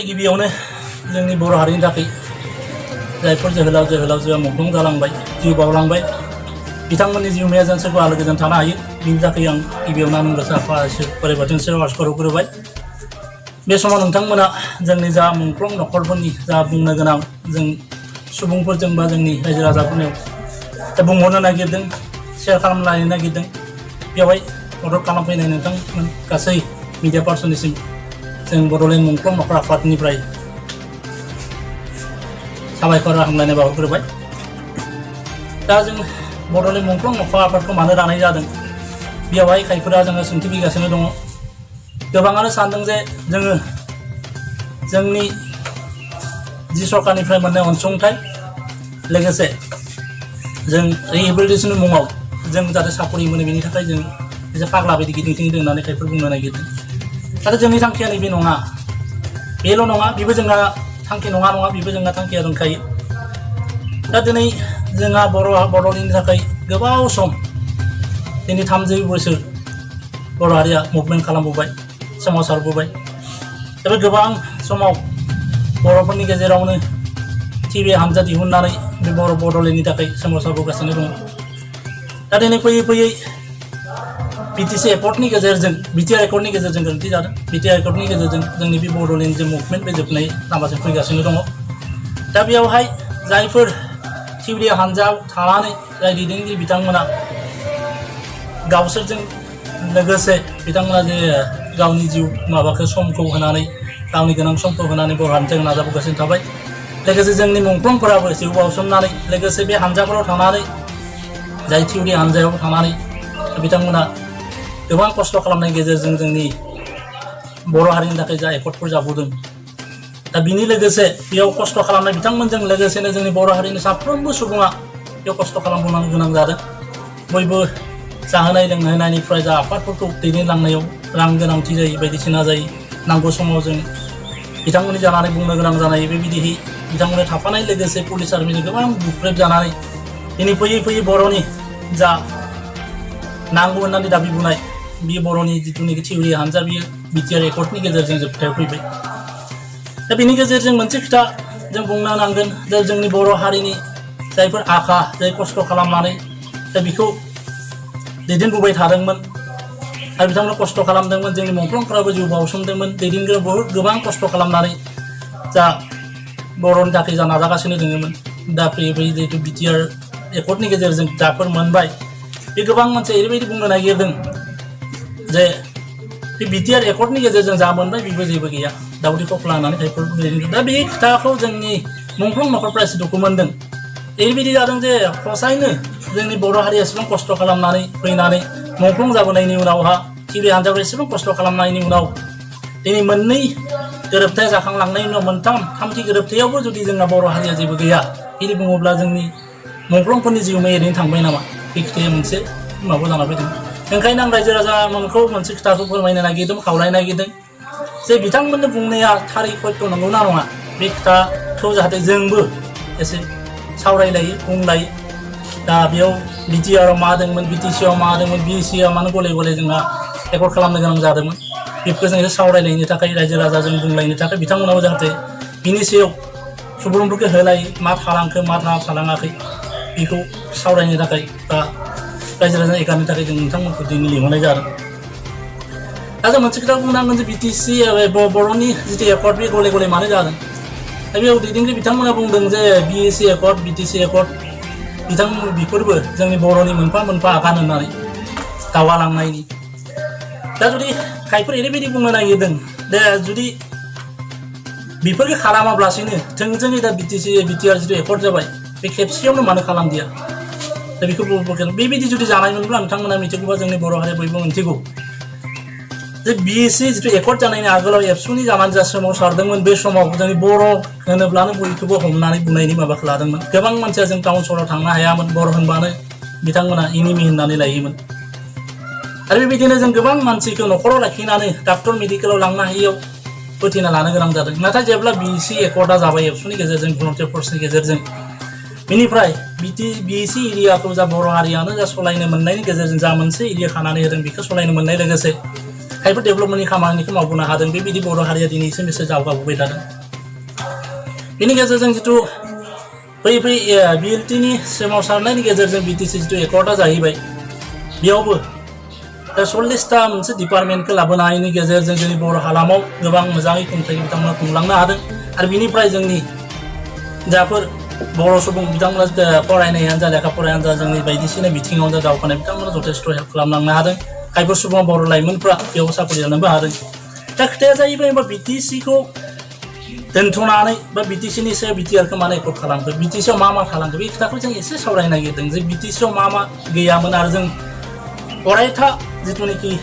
गिबियावनो जोंनि बर' हारिनि थाखाय जायफोर जोहोलावजोआ मुंख्लं जालांबाय जिउ बावलांबाय बिथांमोननि जिउमाया जेन सोरगोआव आलो गोजोन थानो हायो बिनि थाखाय आं गिबियावनो आनान गसाइ आफा इसोर बोराइ बाथौनि सेराव आरज खालामग्रोबाय। बे समाव नोंथांमोना जोंनि जा मुंख्लं नखरफोरनि जा बुंनो गोनां जों सुबुंफोरजों बा जोंनि रायजो राजाफोरनियाव बुंहरनो नागिरदों शेयार खालामनो नागिरदों बेवहाय मदद खालामफैनाय नोंथांमोन गासै मिडिया पार्सननिसिम जों बड'लेण्ड मुंख्लं नखर आफादनिफ्राय साबायखर हामलायनाय बावहरग्रोबाय। दा जों बड'लेण्ड मुंख्लं नखर आफादखौ मानो दानाय जादों बेवहाय खायफोरा जोङो सोंथि फैगासिनो दङ। गोबाङानो सानदों जे जोङो जोंनि जि सरकारनिफ्राय मोननाय अनसुंथाइ लोगोसे जों रिहेबिलिटेसननि मुङाव जों जाहाथे साकरि मोनो बेनि थाखाय जों एसे फाग्ला बायदि गिदिंथिंदों होननानै खायफोर बुंनो नागिरदों। नाथाय जोंनि थांखिया नैबे नङा, बेल' नङा, बेबो जोंहा थांखि नङा बेबो जोंहा थांखिया दंखायो। दा दिनै जोंहा बड'लेण्डनि थाखाय गोबाव सम दिनै 30 बोसोर बर' हारिया मुभमेन्ट खालामबोबाय सोमावसारबोबाय। दा बे गोबां समाव बर'फोरनि गेजेरावनो टिभि हानजा दिहुननानै बे बड'लेण्डनि थाखाय सोमावसारबोगासिनो दङ। दा दिनै फैयै फैयै बिटिसि एकर्डनि गेजेरजों बिटिआर एकर्डनि गेजेरजों गोरोन्थि जादों। बिटिआर एकर्डनि गेजेरजों जोंनि बे बड'लेण्ड जे मुभमेन्ट बे जोबनाय लामाजों फैगासिनो दङ। दा बेयावहाय जायफोर टिभि हानजायाव थानानै जाय दैदेनगिरि बिथांमोना गावसोरजों लोगोसे बिथांमोना जे गावनि जिउ माबाखौ समखौ होनानै गावनि गोनां समखौ होनानै बर' हारिनि थाखाय नाजाबोगासिनो थाबाय। लोगोसे जोंनि मुंख्लंफोराबो जिउ बावसोमनानै लोगोसे बे हानजाफोराव थानानै जाय टिभि हानजायाव थानानै बिथांमोना गोबां खस्थ' खालामनायनि गेजेरजों जोंनि बर' हारिनि थाखाय जा एफर्टफोर जाबोदों। दा बिनि लोगोसे बेयाव खस्थ' खालामनाय बिथांमोनजों लोगोसेनो जोंनि बर' हारिनि साफ्रोमबो सुबुङा बेयाव खस्थ' खालामनो गोनां जादों। बयबो जाहोनाय लोंहोनायनिफ्राय जा आफादफोरखौ दैदेनलांनायाव रां गोनांथि जायो, बायदिसिना जायो, नांगौ समाव जों बिथांमोननि जानानै बुंनो गोनां जानाय बेबायदिहै बिथांमोननो थाफानाय लोगोसे पुलिस आर्मिजों गोबां बुख्रेब जानानै दिनै फैयै फैयै बर'नि जा नांगौ होननानै दाबि बुंनाय बे बर'नि जिथुनिखि टिभि हानजा बियो बिटिआर एकर्डनि गेजेरजों जोबथायाव फैबाय। दा बेनि गेजेरजों मोनसे खोथा जों बुंनो नांगोन जे जोंनि बर' हारिनि जायफोर आखा जाय खस्थ' खालामनानै दा बेखौ दैदेनबोबाय थादोंमोन आरो बिथांमोना खस्थ' खालामदोंमोन। जोंनि मुंख्लंफोराबो जिउ बावसोमदोंमोन, दैदेनगिरिया बहुद गोबां खस्थ' खालामनानै जा बर'नि थाखाय जा नाजागासिनो दङमोन। दा फैयै फैयै जिहेतु बिटिआर एकर्डनि गेजेरजों जाफोर मोनबाय बे गोबां मानसि ओरैबायदि बुंनो नागिरदों जे बे बिटिआर एकर्डनि गेजेरजों जा मोनबाय बेबो जेबो गैया, दाउदै खख्ला होननानै खायफोर बुंदों। दा बे खोथाखौ जोंनि मुंख्लं नखरफ्रा एसे दुखु मोनदों। ओरैबायदि जादों जे हसायैनो जोंनि बर' हारिया एसेबां खस्थ' खालामनानै फैनानै मुंख्लं जाबोनायनि उनावहा टिभि हानजाफोरा एसेबां खस्थ' खालामनायनि उनाव दिनै मोननै गोरोबथाया जाखांलांनायनि उनाव थामथि गोरोबथायावबो जुदि जोंना बर' हारिया जेबो गैया बिदि बुङोब्ला जोंनि मुंख्लंफोरनि जिउमाया ओरैनो थांबाय नामा? बे खोथाया मोनसे माबा जाना फैदों। ओंखायनो आं रायजो राजामोनखौ मोनसे खोथाखौ फोरमायनो नागिरदों, खावलायनो नागिरदों जे बिथांमोननो बुंनाया थारै सत्य नंगौना नङा बे खोथाखौ जाहाथे जोंबो एसे सावरायलायो, बुंलायो। दा बेयाव बिटिआरआव मा दंमोन, बिटिसिआव मा दंमोन, बिएसिआव मानो गले गले जोंहा एकर्ड खालामनो गोनां जादोंमोन बेफोरखौ जों एसे सावरायलायनो थाखाय रायजो राजाजों बुंलायनो थाखाय बिथांमोनाबो जाहाथे बिनि सायाव सुबुरुनफोरखौ होलायो, मा थालांखो मा थालाङाखै बेखौ सावरायनो थाखाय बा रायजो राजा एगारनो थाखाय जों नोंथांमोनखौ दिनै लिंहरनाय जादों। दा जों मोनसे खोथा बुंनांगोन जे बिटिसि बर'नि जितु एकर्ड बे गले गले मानो जादों। दा बेयाव दैदेनगिरि बिथांमोना बुंदों जे बिएसि एकर्ड, बिटिसि एकर्ड बिथांमोन बेफोरबो जोंनि बर'नि मोनफा मोनफा आगान होननानै दावगालांनायनि। दा जुदि खायफोर ओरैबायदि बुंनो नागिरदों दे जुदि बेफोरखौ खालामाब्लासिनो थोंजोङै दा बिटिआर जितु एकर्ड जाबाय बे खेबसेयावनो मानो खालामदिया। दा बेखौ बेबायदि जुदि जानायमोनब्ला नोंथांमोना मिथिगौबा जोंनि बर' हारिया बयबो मिथिगौ जे बिएसि जितु एकर्ड जानायनि आगोलाव एबसुनि जानानै जा सोमावसारदोंमोन बे समाव जोंनि बर' होनोब्लानो बयखौबो हमनानै बुंनायनि माबाखौ लादोंमोन। गोबां मानसिया जों टाउन सहराव थांनो हायामोन, बर' होनबानो बिथांमोना इनिमि होननानै लायोमोन। आरो बेबायदिनो जों गोबां मानसिखौ न'खराव लाखिनानै डक्टर मेडिकेलाव लांनो हायियाव फोथैना लानो गोनां जादों। नाथाय जेब्ला बिएसि एकर्डआ जाबाय एबसुनि गेजेरजों भलन्टियार फर्सनि गेजेरजों बेनिफ्राय बिएसि एरियाखौ जा बर' हारियानो जा सलायनो मोननायनि गेजेरजों जा मोनसे एरिया खानानै होदों बेखौ सलायनो मोननाय लोगोसे खायफा डेभेलपमेन्टनि खामानिखौ मावबोनो हादों बेबायदि बर' हारिया दिनैसिम एसे जावगाबोबाय थादों बेनि गेजेरजों जिथु फैयै BLTनि सोमावसारनायनि गेजेरजों BTC जिथु एकर्डआ जाहैबाय बेयावबो 40टा मोनसे डिपार्टमेन्टखौ लाबोनायनि गेजेरजों जोंनि बर' हालामाव गोबां मोजाङै खुंथाय बिथांमोना खुंलांनो हादों आरो बिनिफ्राय जोंनि जाफोर बर' सुबुं बिथांमोना फरायनायानो जा लेखा फरायानो जा जोंनि बायदिसिना बिथिङाव जा दावगानाय बिथांमोना जथेस्थ' हेल्प खालामलांनो हादों खायफा सुबुं बर' लाइमोनफ्रा बेयाव साख्रि जानोबो हादों दा खोथाया जाहैबाय BTCखौ दोनथ'नानै बा BTCनि सायाव BTRखौ मानो एकर्ड खालामखो BTCआव मा खालामखो बे खोथाखौ जों एसे सावरायनो नागिरदों जे BTCआव मा गैयामोन आरो जों अरायथा जिथुनिखि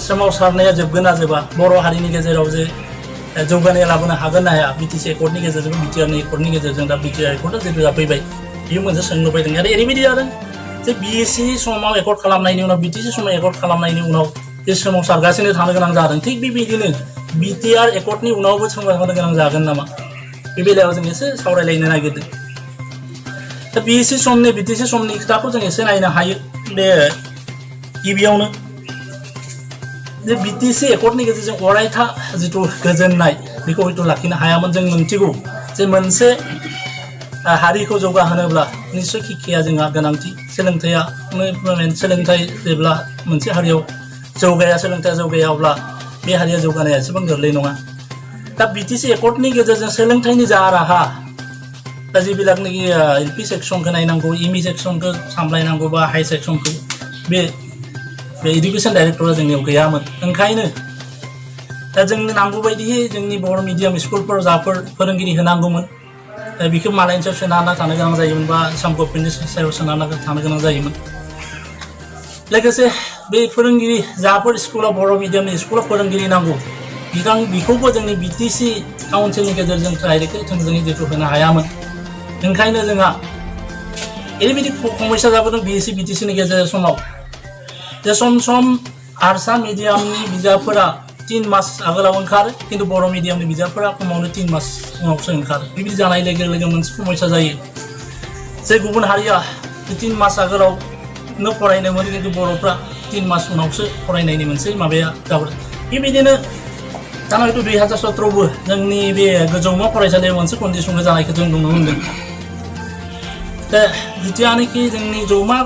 सोमावसारनाया जोबगोन ना जोबा बर' हारिनि गेजेराव जे जौगानाय लाबोनो हागोन ना हाया BTC एकर्डनि गेजेरजों BTRनि एकर्डनि गेजेरजों दा BTR एकर्डआ जिथु जाफैबाय बेयो मोनसे सोंलु फैदों आरो ओरैबायदि जादों जे BSc समाव एकर्ड खालामनायनि उनाव BTC समाव एकर्ड खालामनायनि उनाव बे सोमावसारगासिनो थानो गोनां जादों थिग बेबायदिनो BTR एकर्डनि उनावबो सोमावसारनो गोनां जागोन नामा बे बेलायाव जों एसे सावरायलायनो नागिरदों दा BTC समनि खोथाखौ जों एसे नायनो हायो बे गिबियावनो जे BTC एकर्डनि गेजेरजों अरायथा जिथु गोजोननाय बेखौ हयथ' लाखिनो हायामोन जों मोनथिगौ जे मोनसे हारिखौ जौगाहोनोब्ला निश्चय शिक्षाया जोंहा गोनांथि सोलोंथाइ जेब्ला मोनसे हारियाव सोलोंथाइया जौगाया अब्ला बे हारिया जौगानाया एसेबां गोरलै नङा दा BTC एकर्डनि गेजेरजों सोलोंथाइनि जा राहा दा जिबिलाकनिकि LP सेक्सनखौ नायनांगौ ME सेक्सनखौ सामलायनांगौ बा हाई सेक्सनखौ बे एडुकेशन डाइरेक्टरा जोंनियाव गैयामोन ओंखायनो दा जोंनो नांगौ बायदियै जोंनि बर' मिडियाम स्कुलफोराव जाफोर फोरोंगिरि होनांगौमोन बेखौ मालायनि सायाव सोनारना थानो गोनां जायोमोन बा आसाम गभर्नमेन्टनि सायाव सोनारना थानो गोनां जायोमोन लोगोसे बे फोरोंगिरि जाफोर स्कुलाव बर' मिडियामनि स्कुलाव फोरोंगिरि नांगौ बेखौबो जोंनि BTC काउन्सिलनि गेजेरजों डाइरेक्टलि थोंजोङै जिथु होनो हायामोन ओंखायनो जोंहा ओरैबायदि समस्या जाबोदों BTCनि गेजेर समाव जे सम हारसा मिडियामनि बिजाबफोरा 3 मास आगोलाव ओंखारो खिन्थु बर' मिडियामनि बिजाबफोरा खमावनो 3 मास उनावसो ओंखारो बेबायदि जानाय लोगो लोगो मोनसे समस्या जायो जे गुबुन हारिया 3 मास आगोलावनो फरायनो मोनो खिन्थु बर'फ्रा 3 मास उनावसो फरायनायनि मोनसे माबाया जाबोदों बेबायदिनो दाना हयथ' 2017आवबो जोंनि बे गोजौमा फरायसालियाव मोनसे कन्डिसनखौ जानायखौ जों नुनो मोनदों दा जितियानोखि जोंनि जौमा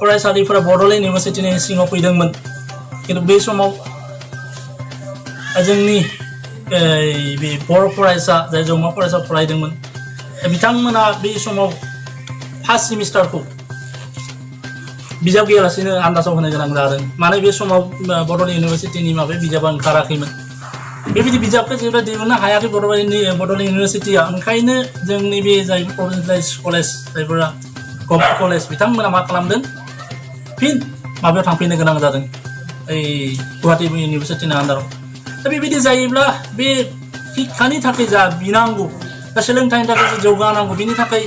फरायसालिफोरा बड'लेण्ड इउनिभारसिटिनि सिङाव फैदोंमोन खिन्थु बे समाव जोंनि बे बर' फरायसा जाय जौमा फरायसा फरायदोंमोन बिथांमोना बे समाव फार्स्ट सेमिस्टारखौ बिजाब गैयालासेनो आन्दाजाव होनो गोनां जादों माने बे समाव बड'लेण्ड इउनिभारसिटिनि बिजाबा ओंखाराखैमोन बेबायदि बिजाबखौ जेब्ला दिहुननो हायाखै बड'लेण्ड इउनिभारसिटिया ओंखायनो जोंनि बे जाय प्रभिन्सियेलाइज कलेज जायफोरा गभर्नमेन्ट कलेज बिथांमोना मा खालामदों फिन माबायाव थांफिननो गोनां जादों गुवाहाटी इउनिभारसिटिनि आन्दाराव दा बेबायदि जायोब्ला बे शिक्षानि थाखाय जा बिनांगौ दा सोलोंथाइनि थाखाय जा जौगानांगौ बिनि थाखाय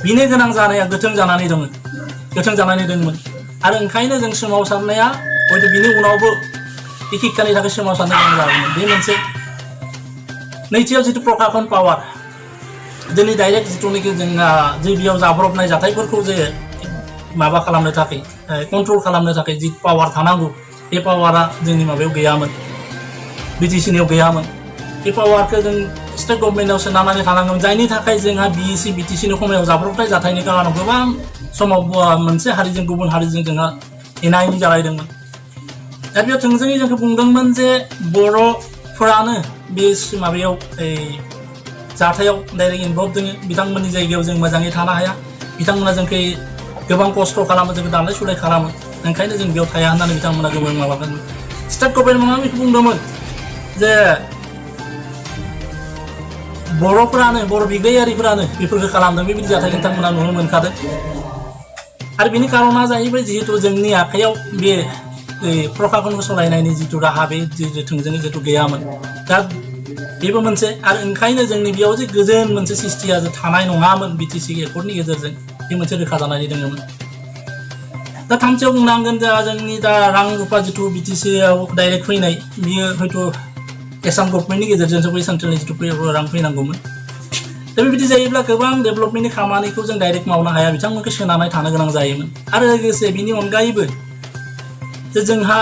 बिनो गोनां जानाया गोथों जानानै दंमोन आरो ओंखायनो जों सोमावसारनाया हयथ' बिनि उनावबो बे शिक्षानि थाखाय सोमावसारनो गोनां जादोंमोन बे मोनसे नैथियाव जिथु प्रकाशन पावार दिनै डाइरेक्ट जिथुनाखि जोंहा जे बेयाव जाब्रबनाय जाथायफोरखौ जे माबा खालामनो थाखाय कन्ट्रल खालामनो थाखाय जि पावार थानांगौ बे पावारा जोंनि माबायाव गैयामोन BTCनियाव गैयामोन बे पावारखौ जों स्टेट गभर्नमेन्टआव सोनारनानै थानांगोन जायनि थाखाय जोंहा BTCनि खमायाव जाब्रबनाय जाथायनि खारनाव गोबां समाव मोनसे हारिजों गुबुन हारिजों जोंहा एना एनि जालायदोंमोन दा बेयाव थोंजोङै जोंखौ बुंदोंमोन जे बर'फोरानो बे माबायाव जाथायाव डाइरेक्ट इनभल्भ दङ बिथांमोननि जायगायाव जों मोजाङै थानो हाया बिथांमोना जोंखौ गोबां खस्थ' खालामो जोंखौ दांलाय सुलाय खालामो ओंखायनो जों बेयाव थाया होननानै बिथांमोना गोबां माबागोन स्टेट गभर्नमेन्टआ बेखौ बुंदोंमोन जे बर' बिग्रायारिफोरानो बेफोरखौ खालामदों बेबायदि जाथाय बिथांमोना नुनो मोनखादों आरो बिनि कारना जाहैबाय जिहेतु जोंनि आखायाव बे प्रकाशनखौ सालायनायनि जिथु राहा बे थोंजोङै जिथु गैयामोन दा बेबो मोनसे आरो ओंखायनो जोंनि बेयाव जे गोजोन मोनसे सिस्टिया थानाय नङामोन BTC एकर्डनि गेजेरजों बे मोनसे रोखा जानानै दङमोन दा थामथियाव बुंनांगोन दा जोंनि दा रां रुपा जिथु BTCआव डाइरेक्ट फैनाय बियो हयथ' आसाम गभर्नमेन्टनि गेजेरजोंसो बै सेन्ट्रेलनि जिथु रां फैनांगौमोन दा बेबायदि जायोब्ला गोबां डेभेलपमेन्टनि खामानिखौ जों डाइरेक्ट मावनो हाया बिथांमोनखौ सोनारनानै थानो गोनां जायोमोन आरो लोगोसे बिनि अनगायैबो जे जोंहा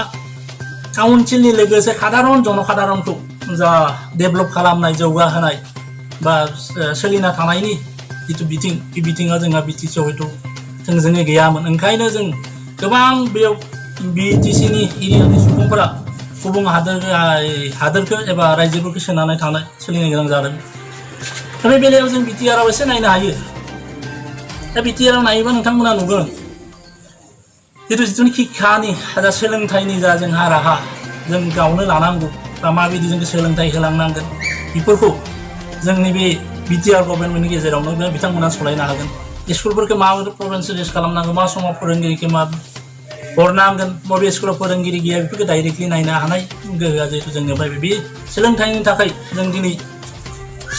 काउन्सिलनि लोगोसे साधारन जनसाधारनखौ जा डेभेलप खालामनाय जौगाहोनाय बा सोलिना थानायनि जिथु बिथिं बे बिथिङा जोंहा बिटिसिआव हयथ' थोंजोङै गैयामोन ओंखायनो जों गोबां बेयाव बिटिसिनि एरियानि सुबुंफोरा गुबुन हादोरखौ एबा रायजोफोरखौ सोनानै थानाय सोलिनो गोनां जादों दा बे बेलायाव जों बिटिआरआव एसे नायनो हायो दा बिटिआरआव नायोबा नोंथांमोना नुगोन जिथुनि शिक्षानि जा सोलोंथाइनि जा जोंहा राहा जों गावनो लानांगौ बा माबायदि जों सोलोंथाइ होलांनांगोन बेफोरखौ जोंनि बे बिटिआर गभर्नमेन्टनि गेजेरावनो बिथांमोना सालायनो हागोन स्कुलफोरखौ माबोरै प्रभिन्सियलाइज खालामनांगौ मा समाव फोरोंगिरिखौ मा हरनांगोन बबे स्कुलाव फोरोंगिरि गैया बेफोरखौ डाइरेक्टलि नायनो हानाय गोहोआ जिहेतु जोंनियावहाय बे सोलोंथाइनि थाखाय जों दिनै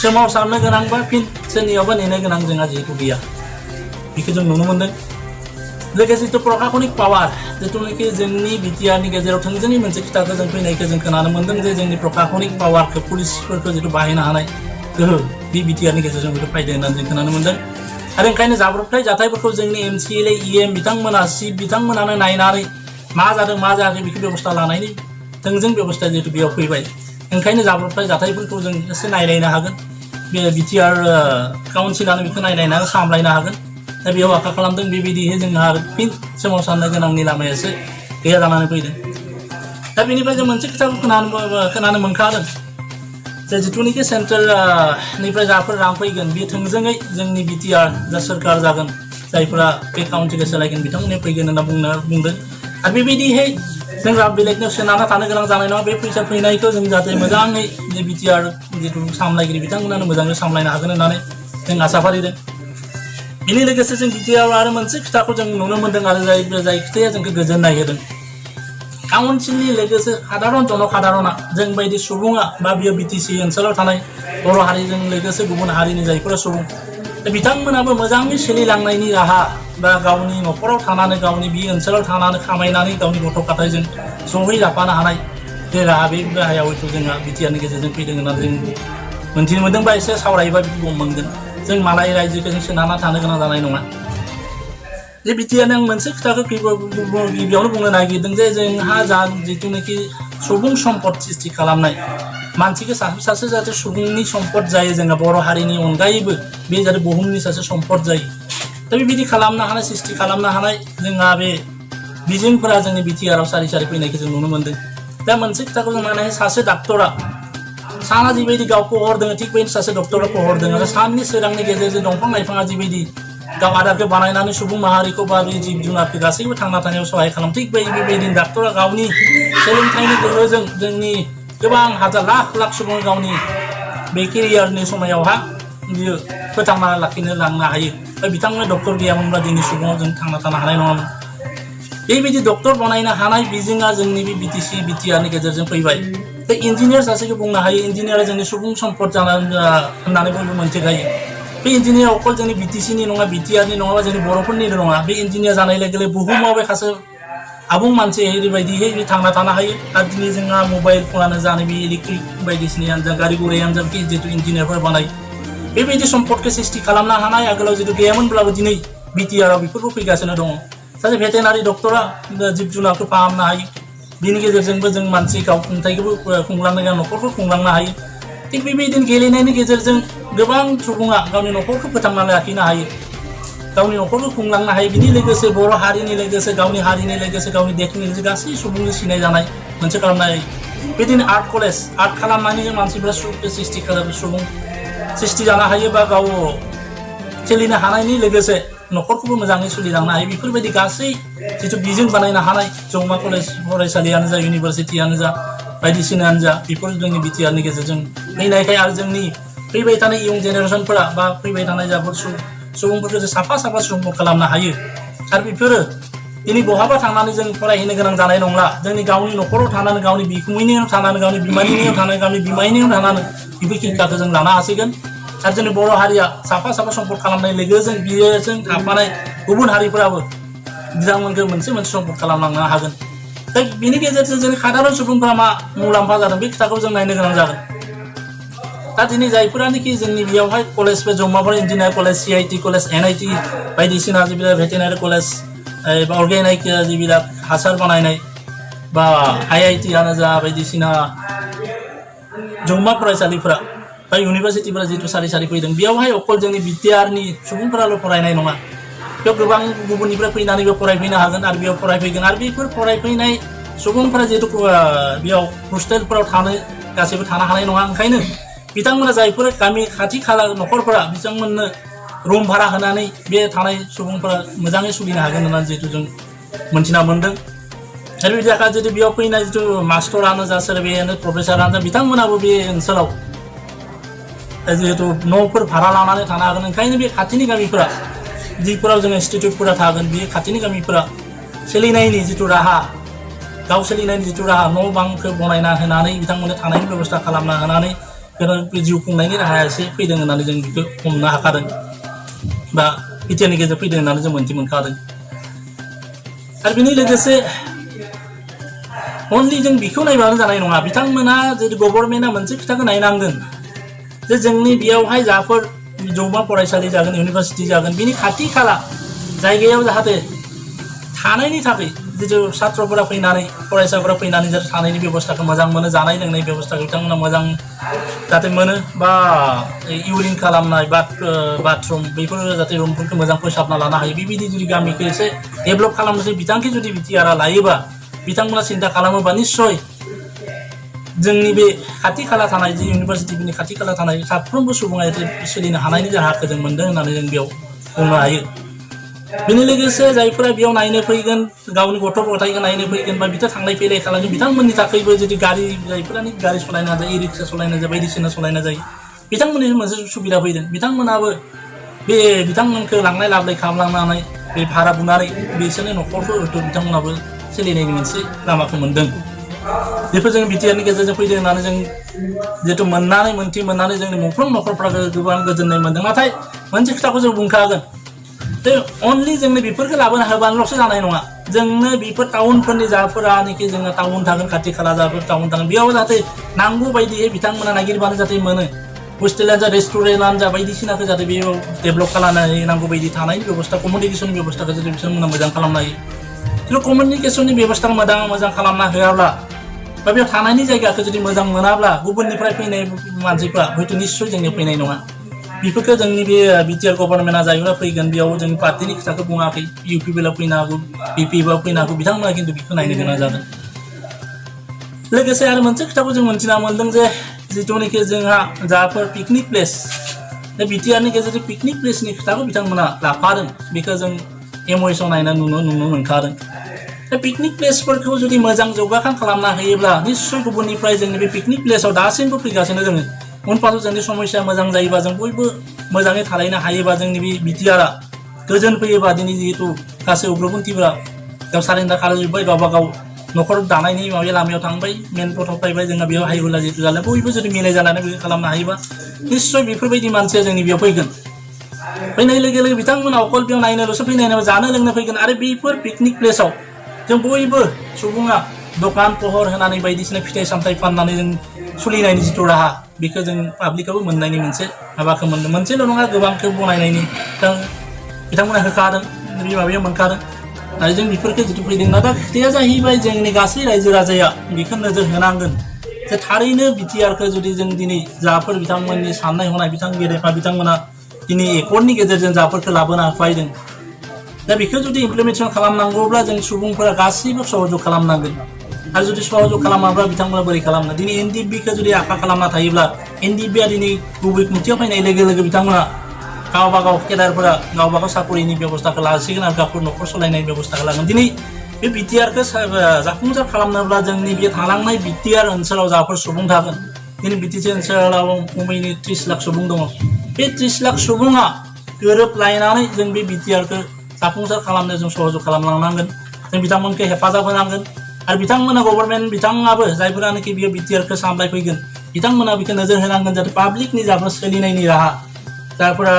सोमावसारनो गोनां बा फिन सोरनियावबा नेनो गोनां जोंहा जिहेतु गैया बेखौ जों नुनो मोन्दों लोगोसे जिथु प्रशासनिक पावार जिथुनाखि जोंनि बिटिआरनि गेजेराव थोंजोङै मोनसे खोथाखौ जों फैनायखौ जों खोनानो मोन्दों जे जोंनि प्रशासनिक पावारखौ पुलिसफोरखौ जिथु बाहायनो हानाय गोहो बे बिटिआरनि गेजेरजों बेखौ फायदों होननानै जों खोनानो मोन्दों आरो ओंखायनो जाब्रबथाय जाथायफोरखौ जोंनि एमसिएलए इएम बिथांमोना बिथांमोनानो नायनानै मा जादों मा जायाखै बेखौ बेबस्था लानायनि थोंजों बेबस्था जिहेतु बेयाव फैबाय ओंखायनो जाब्रबथाय जाथायफोरखौ जों एसे नायलायनो हागोन बे बिटिआर काउन्सिलानो बेखौ नायलायनानै सामलायनो हागोन दा बेयाव आखा खालामदों बेबायदिहै जोंहा फिन सोमावसारनो गोनांनि लामाया एसे गैया जानानै फैदों दा बेनिफ्राय जों मोनसे खोथाखौ खोनानो मोनखादों जे जिथुनाखि सेन्ट्रेलनिफ्राय जाफोर रां फैगोन बे थोंजोङै जोंनि बिटिआर जा सोरखार जागोन जायफोरा बे काउन्टिखौ सोलायगोन बिथांमोननि फैगोन होनना बुंदों आरो बेबायदिहै जों बेलेगनो सोनारना थानो गोनां जानाय नङा बे फैसा फैनायखौ जों जाहाथे मोजाङै जे बिटिआर जिथु सामलायगिरि बिथांमोनानो मोजाङै सामलायनो हागोन होननानै जों आसा फारिदों बेनि लोगोसे जों बिटिआर आरो मोनसे खोथाखौ जों नुनो मोन्दों आरो जाय खोथाया जोंखौ गोजोननाय होदों काउन्सिलनि लोगोसे साधारन जनसाधारना जों बायदि सुबुङा बा बेयो बिटिसि ओनसोलाव थानाय बर' हारिजों लोगोसे गुबुन हारिनि जायफोरा सुबुं बिथांमोनाबो मोजाङै सोलिलांनायनि राहा बा गावनि न'खराव थानानै गावनि बे ओनसोलाव थानानै खामायनानै गावनि गथ' गथायजों जयै जाफानो हानाय बे राहा बे राहायाव हयथ' जोंहा बिटिआरनि गेजेरजों फैदों होननानै जों मोन्थिनो मोन्दों बा एसे सावरायोबा बेखौ मोनगोन जों मालाय रायजोखौ जों सोनारना थानो गोनां जानाय नङा जे बिटिआरनि आं मोनसे खोथाखौ गिबियावनो बुंनो नागिरदों जे जोंहा जा जिथुनाखि सुबुं सम्पद सृष्टि खालामनाय मानसिखौ सासे जाहाथे सुबुंनि सम्पद जायो जोंहा बर' हारिनि अनगायैबो बे जाहाथे बुहुमनि सासे सम्पद जायो दा बेबायदि खालामनो हानाय सृष्टि खालामनो हानाय जोंहा बे बिजोंफोरा जोंनि बिटिआरआव सारि सारि फैनायखौ जों नुनो मोन्दों दा मोनसे खोथाखौ जों माने सासे डाक्टरा साना जिबायदि गावखौ हरदों थिग बेबायदि सासे डक्टरखौ हरदों आरो साननि सोरांनि गेजेरजों दंफां लाइफाङा जिबायदि गाव आदारखौ बानायनानै सुबुं माहारिखौ बा बे जिब जुनारखौ गासैबो थांना थानायाव सहाय खालाम थिग बेबायदिनो डाक्टरा गावनि सोलोंथाइनि गोहोजों जोंनि गोबां हाजार लाख सुबुं गावनि बे केरियारनि समायावहा बियो फोथांना लाखिनो लांनो हायो दा बिथांमोना डक्टर गैयामोनब्ला दिनै सुबुङाव जों थांना थानो हानाय नङामोन बेबायदि डक्टर बनायनो हानाय बिजोङा जोंनि बे बिटिसि बिटिआरनि गेजेरजों फैबाय दा इन्जिनियार सासेखौ बुंनो हायो इन्जिनियारा जोंनि सुबुं सम्पद होननानै बयबो मोनथिखायो बे इन्जिनियार अकल जोंनि बिटिसिनि नङा बिटिआरनि नङाबा जोंनि बर'फोरनिल' नङा बे इन्जिनियार जानाय लोगो लोगो बुहुमाव बे सासे आबुं मानसि ओरैबायदिहै बे थांना थानो हायो आरो दिनै जोंहा मबाइल फनानो जा बे इलेक्ट्रिक बायदिसिनायानो जा गारि गुरायानो जा जितु इन्जिनियारफोर बानाय बेबायदि सम्पदखौ सृष्टि खालामनो हानाय आगोलाव जितु गैयामोनब्लाबो दिनै बिटिआरआव बेफोरबो फैगासिनो दङ सासे भेटेनारि डक्टरा जिब जुनारखौ फाहामनो हायो बिनि गेजेरजोंबो जों मानसि गावखुंथायखौबो खुंलांनो न'खरखौ खुंलांनो हायो थिग बेबायदिनो गेलेनायनि गेजेरजों गोबां सुबुङा गावनि न'खरखौ फोथांनानै लाखिनो हायो गावनि न'खरखौ खुंलांनो हायो बिनि लोगोसे बर' हारिनि लोगोसे गावनि हारिनि लोगोसे गावनि देशनि लोगोसे गासै सुबुंनि सिनाय जानाय मोनसे खालामनाय बिदिनो आर्ट कलेज आर्ट खालामनानै मानसिफ्रा सुबुं सृष्टि जानो हायो बा गाव सोलिनो हानायनि लोगोसे न'खरखौबो मोजाङै सोलिलांनो हायो बेफोरबायदि गासै जिथु बिजों बानायनो हानाय जौमा कलेज फरायसालियानो जा इउनिभारसिटियानो जा बायदिसिनायानो जा बेफोर जोंनि बिटिआरनि गेजेरजों फैनायखाय आरो जोंनि फैबाय थानाय इयुन जेनेरेसनफोरा बा फैबाय थानाय जाफोर सुबुंफोरखौ जों साफा सुबुं खालामनो हायो आरो बेफोरो दिनै बहाबा थांनानै जों फरायहैनो गोनां जानाय नंला जोंनि गावनि न'खराव थानानै गावनि बिखुमैनियाव थानानै गावनि बिमानियाव थानानै गावनि बिमायनियाव थानानै बेफोर शिक्षाखौ जों लानो हासिगोन आरो जोंनि बर' हारिया साफा सम्पद खालामनाय लोगोजों बियोजों थाफानाय गुबुन हारिफोराबो बिथांमोनखौ मोनसे सम्पद खालामलांनो हागोन दा बिनि गेजेरजों जोंनि साधारन सुबुंफोरा मा मुलाम्फा जादों बे खोथाखौ जों नायनो गोनां जागोन दा दिनै जायफोरानोखि जोंनि बेयावहाय कलेजफोर जौमाफोर engineer college CIT college NIT बायदिसिना जिबिला भेटेनारि कलेज एबा अर्गेनिक जिबिला हासार बानायनाय बा IIT आनो जा बायदिसिना जौमा फरायसालिफोरा बा इउनिभारसिटिफोरा जितु सारि सारि फैदों बेयावहाय अकल जोंनि बिटिआरनि सुबुंफोराल' फरायनाय नङा बेयाव गोबां गुबुननिफ्राय फैनानैबो फरायफैनो हागोन आरो बेयाव फरायफैगोन आरो बेफोर फरायफैनाय सुबुंफोरा जितु बेयाव हस्टेलफोराव गासैबो थानो हानाय नङा ओंखायनो बिथांमोना जायफोर गामि खाथि खाला न'खरफोरा बिथांमोननो रुम भारा होनानै बे थानाय सुबुंफोरा मोजाङै सोलिनो हागोन होननानै जितु जों मोनथिना मोन्दों आरो बिदि थाखाय जितु बेयाव फैनाय जितु मास्टरानो जा सोरबायानो प्रफेसारानो जा बिथांमोनाबो बे ओनसोलाव जिहेतु न'फोर भारा लानानै थानो हागोन ओंखायनो बे खाथिनि गामिफोरा जिफोराव जों इनस्टिट्युटफोरा थागोन बे खाथिनि गामिफोरा सोलिनायनि जितु राहा गाव सोलिनायनि जितु राहा न' बांखौ बनायना होनानै बिथांमोननो थानायनि बेबस्था खालामना होनानै जिउ खुंनायनि राहाया एसे फैदों होननानै जों बेखौ हमनो हाखादों बा बिटिआरनि गेजेराव फैदों होननानै जों मोनथि मोनखादों आरो बेनि लोगोसे अनलि जों बेखौ नायबानो जानाय नङा बिथांमोना जुदि गभर्नमेन्टआ मोनसे खोथाखौ नायनांगोन जे जोंनि बेयावहाय जाफोर जौमा फरायसालि जागोन इउनिभारसिटि जागोन बिनि खाथि खाला जायगायाव जाहाथे थानायनि थाखाय जितु छात्रफोरा फैनानै फरायसाफोरा फैनानै जाहाथे थानायनि बेबस्थाखौ मोजां मोनो जानाय लोंनाय बेबस्थाखौ बिथांमोना मोजां जाहाथे मोनो बा इउरिन खालामनाय बाथरुम बेफोर जाहाथे रुमफोरखौ मोजां फोसाबना लानो हायो बेबायदि जुदि गामिखौ एसे डेभेलप खालामनोसै बिथांखि जुदि बिटिआरआ लायोबा बिथांमोना सिन्था खालामोबा निस्सय जोंनि बे खाथि खाला थानाय जे इउनिभारसिटिनि खाथि खाला थानाय साफ्रोमबो सुबुङा सोलिनो हानायनि राहाखौ जों मोन्दों होननानै जों बेयाव बुंनो हायो बेनि लोगोसे जायफोरा बेयाव नायनो फैगोन गावनि गथ' गथायखौ नायनो फैगोन बा बिथां थांलाय फैलाय खालामगोन बिथांमोननि थाखायबो जुदि जायफोरानि गारि सालायना जायो रिक्सा सालायना जायो बायदिसिना सालायना जायो बिथांमोननि मोनसे सुबिदा फैदों बिथांमोनाबो बे बिथांमोनखौ लांलाय लाबोलाय खालामलांनानै बे भारा बुनानै बिसोरनि न'खरखौ बिथांमोनाबो सोलिनायनि मोनसे लामाखौ मोन्दों बेफोर जों बिटिआरनि गेजेरजों फैदों होननानै जों जिहेतु मोनथि मोननानै जोंनि मोनफ्रोम न'खरफ्रा गोबां गोजोननाय मोन्दों नाथाय मोनसे खोथाखौ जों बुंखागोन जे अनलि जोंनो बेफोरखौ लाबोनो हाबानोल'सो जानाय नङा जोंनो बेफोर टाउनफोरनि जायफोरानोखि जोङो टाउन थागोन खाथि खाला जाफोर टाउन थागोन बेयाव जाहाथे नांगौ बायदियै बिथांमोना नागिरबानो जाहाथे मोनो हस्टेलानो जा रेस्टुरेन्टआनो जा बायदिसिनाखौ जाहाथे बेयाव डेभेलप खालामनो नांगौ बायदि थानायनि बेबस्था कमिउनिकेसननि बेबस्थाखौ जुदि बिथांमोना मोजां खालामनो हायो खिन्थु कमिउनिकेसननि बेबस्थाखौ मोजां खालामना होआब्ला बा बेयाव थानायनि जायगाखौ जुदि मोजां मोनाब्ला गुबुननिफ्राय फैनाय मानसिफ्रा हयथ' निस्सय जोंनियाव फैनाय नङा बेफोरखौ जोंनि बे बिटिआर गभर्नमेन्टआ जायफोरा फैगोन बेयाव जोंनि पार्टिनि खोथाखौ बुङाखै इउपिपिएलआव फैनो हागौ बिपिएफआव फैनो हागौ बिथांमोना खिन्थु बेखौ नायनो गोनां जादों लोगोसे आरो मोनसे खोथाखौ जों मोनथिना मोन्दों जे जिथुनिखि जोंहा जाफोर पिकनिक प्लेस बे बिटिआरनि गेजेरजों पिकनिक प्लेसनि खोथाखौ बिथांमोना लाफादों बेखौ जों एमओएसआव नायना नुनो मोनखादों दा पिकनिक प्लेसफोरखौ जुदि मोजां जौगाखां खालामना होयोब्ला निस्सय गुबुननिफ्राय जोंनि बे पिकनिक प्लेसआव दासिमबो फैगासिनो जोङो उनफाराव जोंनि समस्या मोजां जायोबा जों बयबो मोजाङै थालायनो हायोबा जोंनि बे बिटिआरआ गोजोन फैयोबा दिनै जिहेतु गासै उग्रपन्थिफोरा गाव सारेन्डार खालामजोब्बाय गावबा गाव न'खर दानायनि लामायाव थांबाय मेन पथआव फैबाय जोंहा बेयाव हायोब्ला जिहेतु जालाय बयबो जुदि मिलाय जानानै बेखौ खालामनो हायोबा निस्सय बेफोरबायदि मानसिया जोंनि बेयाव फैगोन फैनाय लोगो लोगो बिथांमोना अकल बेयाव नायनोल'सो फैनाय नङा जानो लोंनो फैगोन आरो बेफोर पिकनिक प्लेसआव जों बयबो सुबुङा दखान पहर होनानै बायदिसिना फिथाइ सामथाइ फाननानै जों सोलिनायनि जिथु राहा बेखौ जों पाब्लिकआबो मोननायनि मोनसे माबाखौ मोनदों मोनसेल' नङा गोबांखौ बनायनायनि बिथांमोना होखादों बे माबायाव मोनखादों आरो जों बेफोरखौ जिथु फैदों नाथाय खोथाया जाहैबाय जोंनि गासै रायजो राजाया बेखौ नोजोर होनांगोन जे थारैनो बिटिआरखौ जुदि जों दिनै जाफोर बिथांमोननि साननाय हनाय गेदेमा बिथांमोना दिनै एकर्डनि गेजेरजों जाफोरखौ लाबोना फैदों दा बेखौ जुदि इमप्लिमेन्टेसन खालामनांगौब्ला जों सुबुंफोरा गासैबो सहयोग खालामनांगोन आरो जुदि सहयोग खालामाब्ला बिथांमोना बोरै खालामनो दिनै एनडिएफबिखौ जुदि आखा खालामना थायोब्ला एनडिएफबिआ दिनै गुबै खुंथियाव फैनाय लोगो लोगो बिथांमोना गावबा गाव केडारफोरा गावबा गाव साकरिनि बेबस्थाखौ लासिगोन आरो गावफोर न'खर सालायनायनि बेबस्थाखौ लागोन दिनै बे बिटिआरखौ जाफुंसार खालामनोब्ला जोंनि बे थालांनाय बिटिआर ओनसोलाव जाफोर सुबुं थागोन दिनै बिटिसि ओनसोलाव खमैनो 30 लाख सुबुं दङ बे 30 लाख सुबुङा गोरोबलायनानै जों बे बिटिआरखौ जाफुंसार खालामनो जों सहयोग खालामलांनांगोन जों बिथांमोनखौ हेफाजाब होनांगोन आरो बिथांमोना गभर्नमेन्ट बिथाङाबो जायफोरानोखि बियो बिटिआरखौ सामलायफैगोन बिथांमोना बेखौ नोजोर होनांगोन जाहाथे पाब्लिकनि जाफोर सोलिनायनि राहा जायफोरा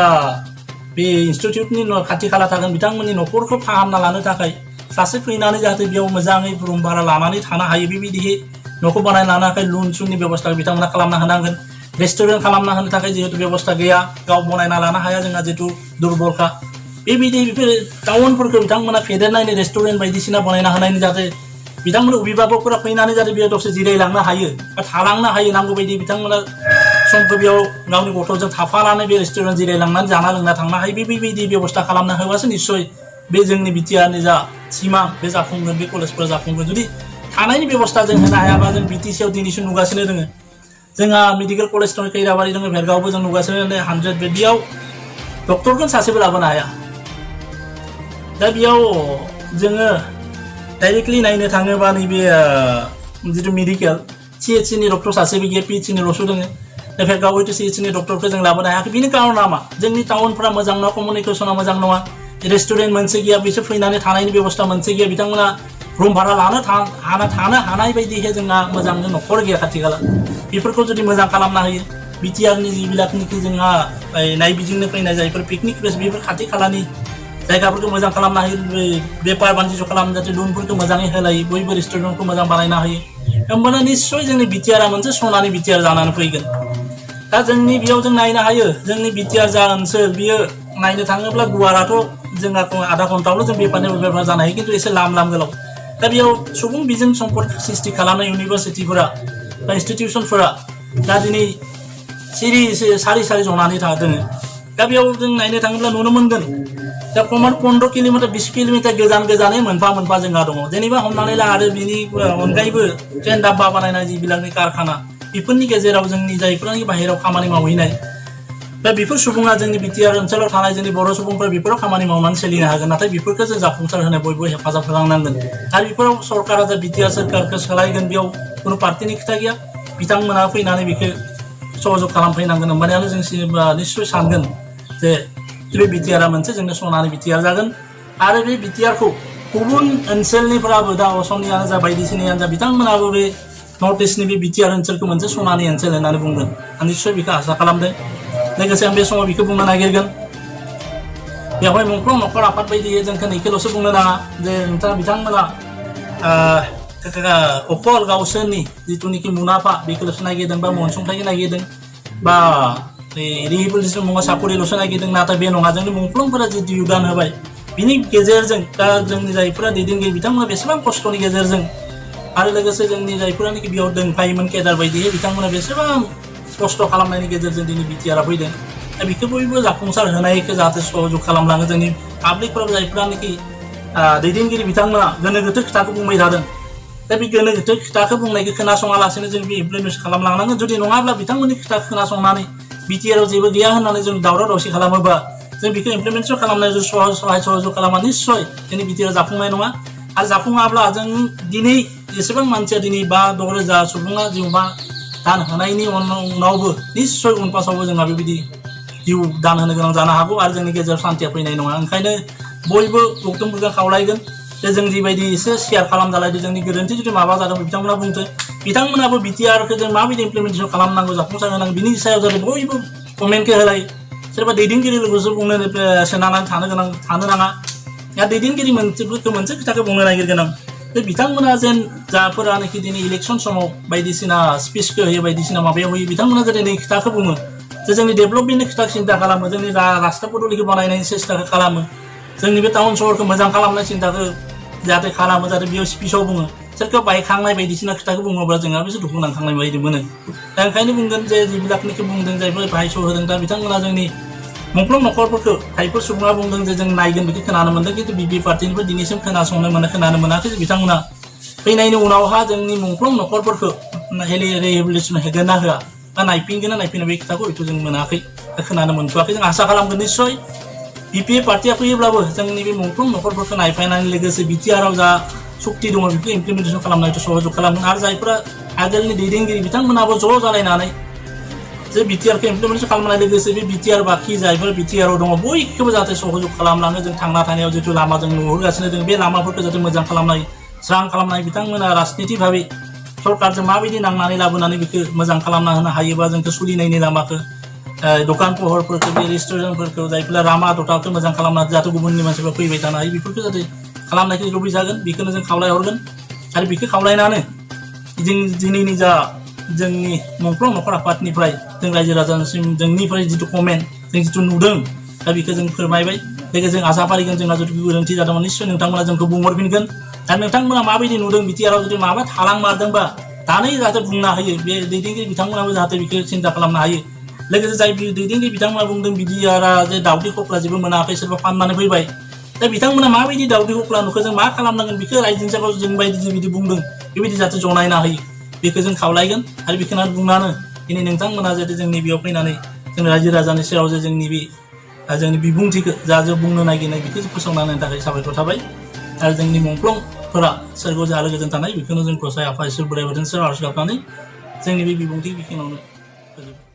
बे इनस्टिटिउटनि खाथि खाला थागोन बिथांमोननि न'खरखौ फाहामना लानो थाखाय सासे फैनानै जाहाथे बेयाव मोजाङै रुम भारा लानानै थानो हायो बेबायदिहै न'खौ बानायना लानो थाखाय लुन सुननि बेबस्था बिथांमोना खालामना होनांगोन रेस्टुरेन्ट खालामना होनो थाखाय जिहेतु बेबस्था गैया गाव बनायना लानो हाया जोंहा जिहेतु दुर्बलखा बेबायदि बेफोर टाउनफोरखौ बिथांमोना फेदेरनायनि रेस्टुरेन्ट बायदिसिना बनायना होनायनि जाहाथे बिथांमोन अभिभाबकफोरा फैनानै जाहाथे बेयाव दसे जिरायलांनो हायो बा थालांनो हायो नांगौ बायदि बिथांमोना समखौ बेयाव गावनि गथ'जों थाफानानै बे रेस्टुरेन्ट जिरायलांनानै जाना लोंना थांनो हायो बेबायदि बेबस्था खालामना होबासो निस्सय बे जोंनि बिटिआरनि जा सिमां बे जाफुंगोन बे कलेजफोरा जाफुंगोन जुदि थानायनि बेबस्था जों होनो हायाबा जों बिटिसिआव दिनैसिम नुगासिनो दोङो जोंहा मेडिकेल कलेज दङ खैराबारि दङ भेरगावबो जों नुगासिनो 100 बेड बेयाव डक्टरखौ सासेबो लाबोनो हाया दा बेयाव जोङो डाइरेक्टलि नायनो थाङोबा नैबे जितु मेडिकेल CHC नि डक्टर सासेबो गैया PHC निल'सो दोङो दा भेरगाव हयथ' CHC नि डक्टरखौ जों लाबोनो हायाखै बिनि कारना मा जोंनि टाउनफोरा मोजां नङा कमिउनिकेसना मोजां नङा रेस्टुरेन्ट मोनसे गैया बिसोर फैनानै थानायनि बेबस्था मोनसे गैया बिथांमोना रुम भारा थानो हानाय बायदिहाय जोंहा मोजां न'खर गैया खाथि खाला बेफोरखौ जुदि मोजां खालामना होयो बिटिआरनि जिबिलाकनिखि जोंहा नायबिजिरनो फैनाय जायफोर पिकनिक प्लेस बेफोर खाथि खालानि जायगाफोरखौ मोजां खालामना होयो बेपार बानिज्य खालामनो जाहाथे लुनफोरखौ मोजाङै होलायो बयबो रेस्टुरेन्टखौ मोजां बानायना होयो होमबाना निस्सय जोंनि बिटिआरआ मोनसे सनानि बिटिआर जानानै फैगोन दा जोंनि बेयाव जों नायनो हायो जोंनि बिटिआर जा ओनसोल बियो नायनो थाङोब्ला गुवाराथ' जोंहा आधा घन्टायावनो जों बेफार जानो हायो खिन्थु एसे लाम गोलाव दा बेयाव सुबुं बिजों सम्पद सृष्टि खालामनाय इउनिभारसिटिफोरा बा इनस्टिटिउसनफोरा दा दिनै सारि जनानै थादों दा बेयाव जों नायनो थाङोब्ला नुनो मोनगोन दा खमान 15 किल'मिटार 20 किल'मिटार गोजानै मोनफा जोंहा दङ जेनेबा हमनानै ला आरो बिनि अनगायैबो ट्रेन डाब्बा बानायनाय जिबिलाकनि कारखाना बेफोरनि गेजेराव जोंनि जायफोरानि बाहेरायाव खामानि मावहैनाय दा बेफोर सुबुङा जोंनि बिटिआर ओनसोलाव थानाय जोंनि बर' सुबुंफोरा बेफोराव खामानि मावनानै सोलिनो हागोन नाथाय बेफोरखौ जों जाफुंसार होनो बयबो हेफाजाब होलांनांगोन आरो बेफोराव सरकारा जा बिटिआर सोरखारखौ सोलायगोन बेयाव कुनु पार्टिनि खोथा गैया बिथांमोना फैनानै बेखौ सहयोग खालामफैनांगन होमबानियानो जों निस्सय सानगोन जे बे बिटिआरआ मोनसे जोंनि सनानि बिटिआर जागोन आरो बे बिटिआरखौ गुबुन ओनसोलनिफ्राबो दा असमनियानो जा बायदिसिनायानो जा बिथांमोनाबो बे नर्थ इस्टनि बे बिटिआर ओनसोलखौ मोनसे सनानि ओनसोल होननानै बुंगोन आं निस्सय बेखौ आसा खालामदों लोगोसे आं बे समाव बेखौ बुंनो नागिरगोन बेवहाय मोनफ्रोम न'खर आफाद बायदियै जोंखौ नैखौल'सो बुंनो नाङा जे नोंथाङा बिथांमोना अकल गावसोरनि जिथुनिखि मुलाम्फा बेखौल'सो नागिरदों बा अनसुंथाइखौ नागिरदों बा रिहेबिलिटेसन मुवा साकरिल'सो नागिरदों नाथाय बे नङा जोंनि मोनफ्रोमफोरा जि योगदान होबाय बिनि गेजेरजों दा जोंनि जायफोरा दैदेनगिरि बिथांमोना बेसेबां खस्थ'नि गेजेरजों आरो लोगोसे जोंनि जायफोरानोखि बेयाव दोनफायोमोन केदार बायदियै बिथांमोना बेसेबां खस्थ' खालामनायनि गेजेरजों दिनै बिटिआरआ फैदों दा बेखौ बयबो जाफुंसार होनायखौ जाहाथे सहयोग खालामलाङो जोंनि पाब्लिकफोराबो जायफोरानोखि दैदेनगिरि बिथांमोना गोनो गोथो खोथाखौ बुंबाय थादों दा बे गोनो गोथो खोथाखौ बुंनायखौ खोनासङालासेनो जों बे इमप्लिमेन्ट खालामलांनांगोन जुदि नङाब्ला बिथांमोननि खोथाखौ खोनासंनानै बिटिआरआव जेबो गैया होननानै जों दावराव दावसि खालामोबा जों बेखौ इमप्लिमेन्ट खालामनाय सहाय सहयोग खालामा निस्सय जोंनि बिटिआरआ जाफुंनाय नङा आरो जाफुङाब्ला जों दिनै जेसेबां मानसिया दिनै 5-6 सुबुङा जिउमा दान होनायनि उनावबो निस्सय उनपासावबो जोंहा बेबायदि जिउ दान होनो गोनां जानो हागौ आरो जोंनि गेजेराव शान्तिया फैनाय नङा ओंखायनो बयबो गौतमफोरखौ खावलायगोन जे जों जिबायदि एसे शेयार खालामजालायदों जोंनि गोरोन्थि जुदि माबा जादों बिथांमोना बुंथों बिथांमोनाबो बिटिआरखौ जों माबायदि इमप्लिमेन्टेसन खालामनांगौ जाफुंसार होनांगौ बिनि सायाव जाहाथे बयबो कमेन्टखौ होलायो सोरबा दैदेनगिरि लोगोसे बुंनो सोनारनानै थानो नाङा या दैदेनगिरि मोनसे खोथाखौ बुंनो नागिरगोन आं जे बिथांमोना जेन जाफोरानोखि दिनै इलेक्सन समाव बायदिसिना स्पिचखौ होयो बायदिसिना माबायाव होयो बिथांमोना जेरै नै खोथाखौ बुङो जे जोंनि डेभेलपमेन्टनि खोथा सिन्था खालामो जोंनि रास्ता पदलिखौ बानायनायनि सेस्टाखौ खालामो जोंनि बे टाउन सहरखौ मोजां खालामनाय सिन्ताखौ जाहाथे खालामो जाहाथे बेयाव स्पिचाव बुङो सोरखौ बायखांनाय बायदिसिना खोथाखौ बुङोब्ला जोंहा बेसे दुखु नांखांनाय बायदि मोनो दा ओंखायनो बुंगोन जे जिबिलाकनिखौ बुंदों जायफोर बाहायस' होदों दा बिथांमोना जोंनि मोनफ्रोम न'खरफोरखौ खायफा सुबुङा बुंदों जे जों नायगोन बेखौ खोनानो मोनदों खिन्थु बिपि पार्टिनिफ्राय दिनैसिम खोनानो मोनाखै बिथांमोना फैनायनि उनावहा जोंनि मोनफ्रोम न'खरफोरखौ रिहेबिलिटेसन होगोन ना होआ बा नायफिनगोन ना नायफिना बे खोथाखौ हयथ' जों मोनाखै खोनानो मोनथ'वाखै जों आसा खालामगोन निस्सय बिपि पार्टिया फैयोब्लाबो जोंनि बे मोनफ्रोम न'खरफोरखौ नायफायनानै लोगोसे बिटिआरआव जा सक्ति दङ बेखौ इमप्लिमेन्टेसन खालामनायखौ सहयोग खालामगोन आरो जायफोरा आगोलनि दैदेनगिरि बिथांमोनाबो ज' जालायनानै जे बिटिआरखौ इमप्लिमेन्टेसन खालामनाय लोगोसे बे बिटिआर बाखि जायफोर बिटिआरआव दङ बयखौबो जाहाथे सहयोग खालामलाङो जों थांना थानायाव जिथु लामा जों नुहुरगासिनो दङ बे लामाफोरखौ जाहाथे मोजां खालामनाय स्रां खालामनाय बिथांमोना राजनिति भाबै सरकारजों माबायदि नांनानै लाबोनानै बेखौ मोजां खालामना होनो हायोबा जोंखौ सोलिनायनि लामाखौ दखान पहरफोरखौ बे रेस्टुरेन्टफोरखौ जायफोरा लामा दथाखौ मोजां खालामना जाहाथे गुबुननि मानसिफ्रा फैबाय थानो हायो बेफोरखौ जाहाथे खालामनायखौ लुबैजागोन बेखौनो जों खावलायहरगोन आरो बेखौ खावलायनानै जों दिनैनि जा जोंनि मोनफ्रोम न'खर आफादनिफ्राय जों रायजो राजासिम जोंनिफ्राय जिथु कमेन्ट जों जिथु नुदों दा बेखौ जों फोरमायबाय लोगोसे जों आसा फारिगोन जोंना जुदि गोरोन्थि जादोंमोन निस्सय नोंथांमोना जोंखौ बुंहरफिनगोन दा नोंथांमोना माबायदि नुदों बिटिआरआव जुदि माबा थालांमारदोंबा दानो जाहाथे बुंना होयो बे दैदेनगिरि बिथांमोनाबो जाहाथे बेखौ सिन्था खालामनो हायो लोगोसे जाय दैदेनगिरि बिथांमोना बुंदों बिटिआरआ जे दावदै खख्ला जेबो मोनाखै सोरबा फाननानै फैबाय दा बिथांमोना माबायदि दावदै खख्ला नुखो जों मा खालामनांगोन बेखौ रायजोनि जायगायाव जों बायदि बिदि बुंदों बेबायदि जाहाथे जनायना होयो बेखौ जों खावलायगोन आरो बेखौनो बुंनानै दिनै नोंथांमोना जाहाथे जोंनि बेयाव फैनानै जों रायजो राजानि सेराव जे जोंनि बे जोंनि बिबुंथिखौ जा जों बुंनो नागिरनाय बेखौ फोसावनायनि थाखाय साबायखर थाबाय आरो जोंनि मुंख्लंफोरा सोरगोआव जा गोजोन थानाय बेखौनो जों गसाइ आफा इसोर बोराइ बाथौनि सेराव आरज गाबनानै जोंनि बे बिबुंथि बेखिनियावनो फोजोबबाय।